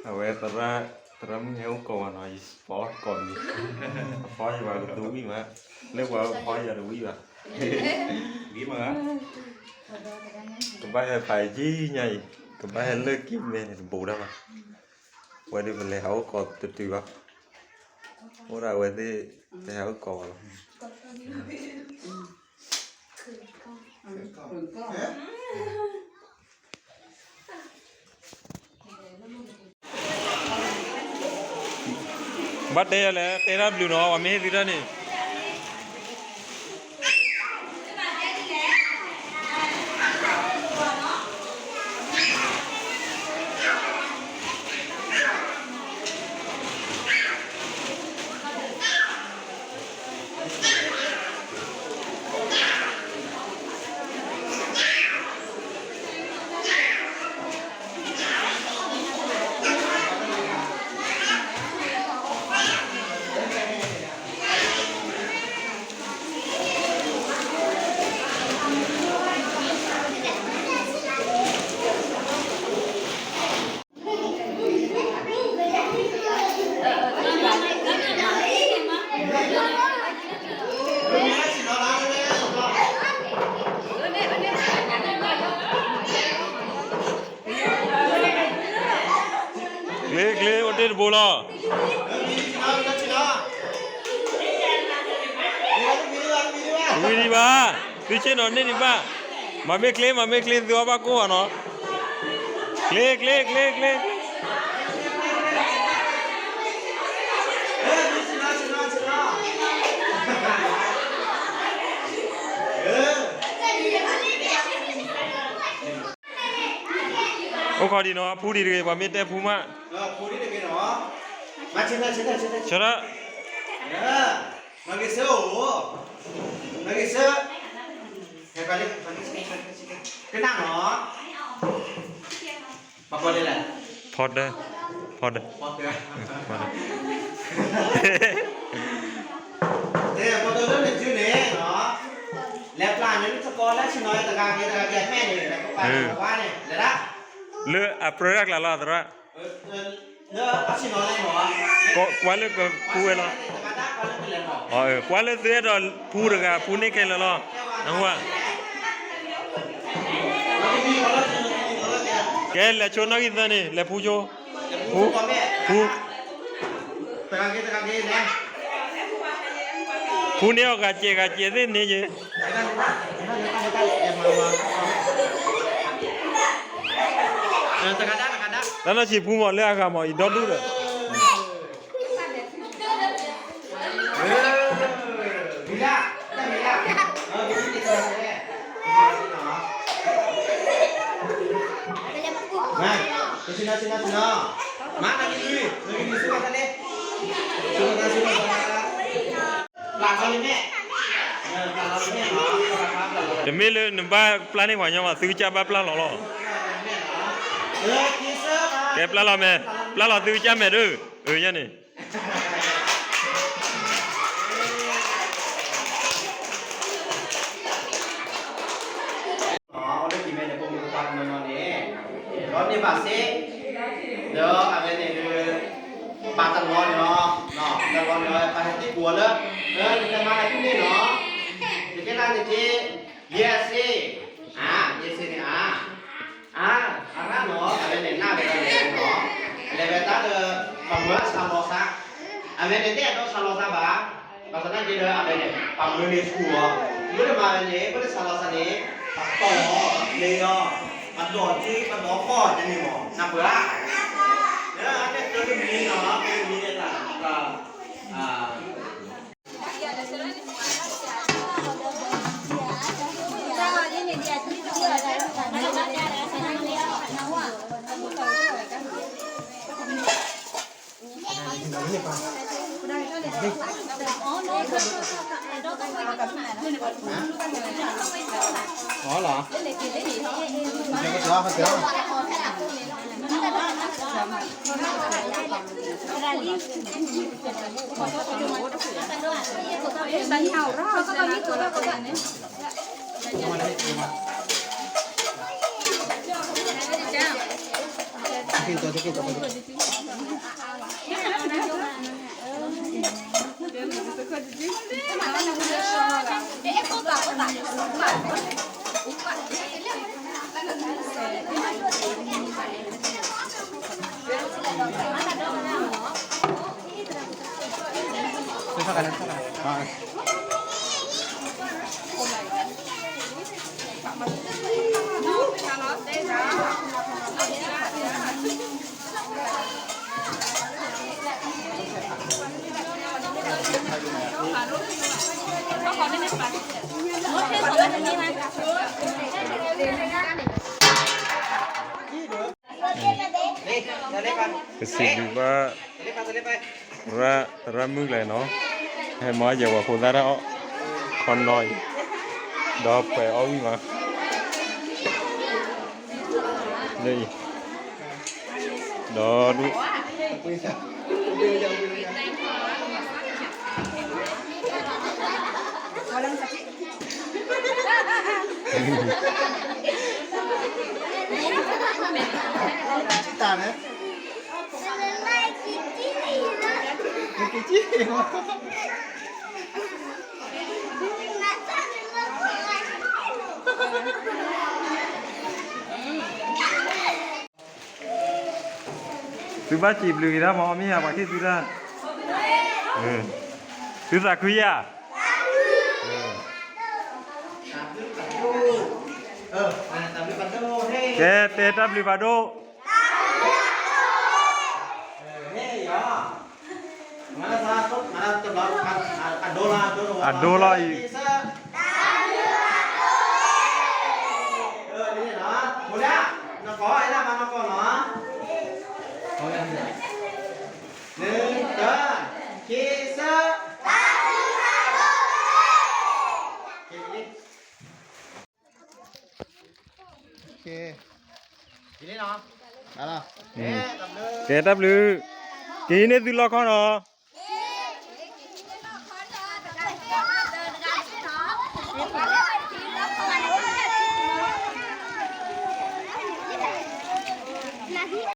အဝဲသရၣ်, သရၣ်မုၣ်ဟဲအိၣ်ကိးဝဲနီၤ, ယဖီကိးမံၤ, အဖီယဘၣ်ကသူဝံၣ်မး, လၢပှၤဖီယၤတဝံၣ်ဘၣ်, ဝံၣ်မး, ကဘၣ်ဟဲဖးယံၤညါအံၤ, ကဘၣ်ဟဲလၢက့ၤမဲာ်န့ၣ်တဘိးတၢ်ဘၣ်, ဝဲဒၣ်ပလဲၤဟးအိၣ်ကိးတတုၤဘၣ်, အိၣ်ဒၣ်ဝဲသ့ၣ်, တဟဲအိၣ်ကိးဘၣ်လီၤ. ဘၣ်တဲယၤလဲၣ်, တဲတၢ်ဘျုးနီၤ, ပှၤမ့ၢ်ဟ့ၣ်သုတၢ်န့ၣ်. ကျ့ကျ့ အိၣ်တ့ၢ်တဘိလီၤ. ဝံၤဒံးဘၣ်, သုဆ့ၣ်နီၤန့ၢ်ဒံးဘၣ်, မၤမ့ၢ်ကျ့ မၤမ့ၢ်ကျ့ သုအီၣ်ဘၣ်ကိၢ်ဘၣ်နီၤ, ကျ့ကျ့ကျ့ကျ့. အိၣ်ခိးဒံးနီၤ, ဖူဒံးတဂ့ၤ, ပှၤမ့ၢ်တဲဖူမး, ဆၢထၢၣ်, မၤဂ့ၤဆၢ, ကနၣ်နီၤ. ဖီတၢၢ်, ဖီတၢၢ်, တဲ ဖီတၢၢ်လၢနစုန့ၣ်, လဲၤပျၢ်န့ၣ် နသကိးလၢဆ့ၣ်နီၤတဂၤက့ၤတဂၤက့ၤမဲာ်န့ၣ် လဲၤကပၤဝါန့ၣ် လဲၤဒၣ်, လၢအပြၢတၢ်ကျါလီၤ သရၣ်, လၢအဆ့ၣ်နီၤန့ၣ်မ့ၢ်, ကွၢ်လၢကဖူဝဲလီၤ, ကွၢ်လၢသုအဲၣ်ဒိးဖူတဂၤ ဖူန့ၢ်ခဲလၢာ်လီၤ, နဟူဧါ. ကဲ လဲၤဆိနီၣ်ဂံၢ်သၢန့ၣ် လဲၤဖူဆိ, ဖူ, ဖူ, ဖူန့ၢ်အီၤဂၤစဲးဂၤစဲးသ့ၣ်န့ၣ်ယဲ, တၢ်နီၢ်ဆံးဖူမး လၢအဂၤမး ယဒီဒူၣ်ဒီး တမ့ၢ်လၢနဘၣ်ပျၢ်န့ၢ်ပှၤညီဘၣ်, သုကစၢ်ဘၣ်ပျၢ်လီၤလီၤ. ကဲပျၢ်လီၤမဲာ်, ပျၢ်လီၤသုကစၢ်မဲာ်ဒီး, အၢ ယဲန့ၣ် အိၣ်လၢကံၤမဲန့ၣ် ပိာ်မုၣ်ပှၤတနီၤနီၤန့ၣ် ဒီးန့ၢ်ဘၣ်စ့, ဒီးအဝဲန့ၣ်ဒုး ဘၣ်တလီၤန့ၣ်လီၤ, တလီၤန့ၣ်လီၤ ပှၤဟဲသံကွၢ်လၢ နကမၤလၢဖဲန့ၣ်နီၤ, နကဲလၢန့ၣ်က့, ယဲၢ်စ့, အါ, ယဲၢ်စ့န့ၣ်အါ, အါ, အရၢနီၤ အဝဲန့ၣ် နၢ်ဝဲဒၣ်န့ၣ်နီၤ, အလဲၤဝဲတၢ်လၢ ပှၤမၢအဆၣ်လီၤသး, အဝဲန့ၣ် တအဲၣ်ဒိးဆၣ်လီၤသးဘၣ်, ဘၣ်ဆၣ်သနာ်က့ဒီး အဝဲန့ၣ် ပှၤမၢန့ၢ်ဆူၣ်အီၤ, မ့ၢ်တမၤဝဲန့ၣ် မ့ၢ်တဆၣ်လီၤသးန့ၣ် ပှၤတီၢ်အီၤ, လဲၤအီၤ, ပှၤတီၢ်စု ပှၤတီၢ်ဃီၢ်တန့ၢ်မး နၢ်ပၢၢ်ဧါ, လၢအန့ၣ် တမံၤနီၤ တမံၤန့ၣ် ကစံးဘျုးဘၣ် ရၣ် ရၣ်မုၣ်ကျဲနီၤ, ဟဲမၤယဲၢ်ဝဲဖိသၣ်တၢ်အီၣ် ခီနီၤအံၤ, ဒီးပှဲၤအီၣ်ဝံၣ်မး လၢအံၤ, ဒီးဒူၣ် တၢ်န့ၣ် သုဘၣ်စံးဘျုးက့ၤတၢ်မၤအီၣ်မ့ၢ်ဧါ ပှၤဟ့ၣ်သုတၢ်, သုသးခုယၤ, ကဲ တဲတၢ်ဘျုးဖးဒိၣ်, အဒိလီၤအံၤ, ကဲတၢ်ဘျုး, က့ၤန့ၢ်သုလီခီနီၤ.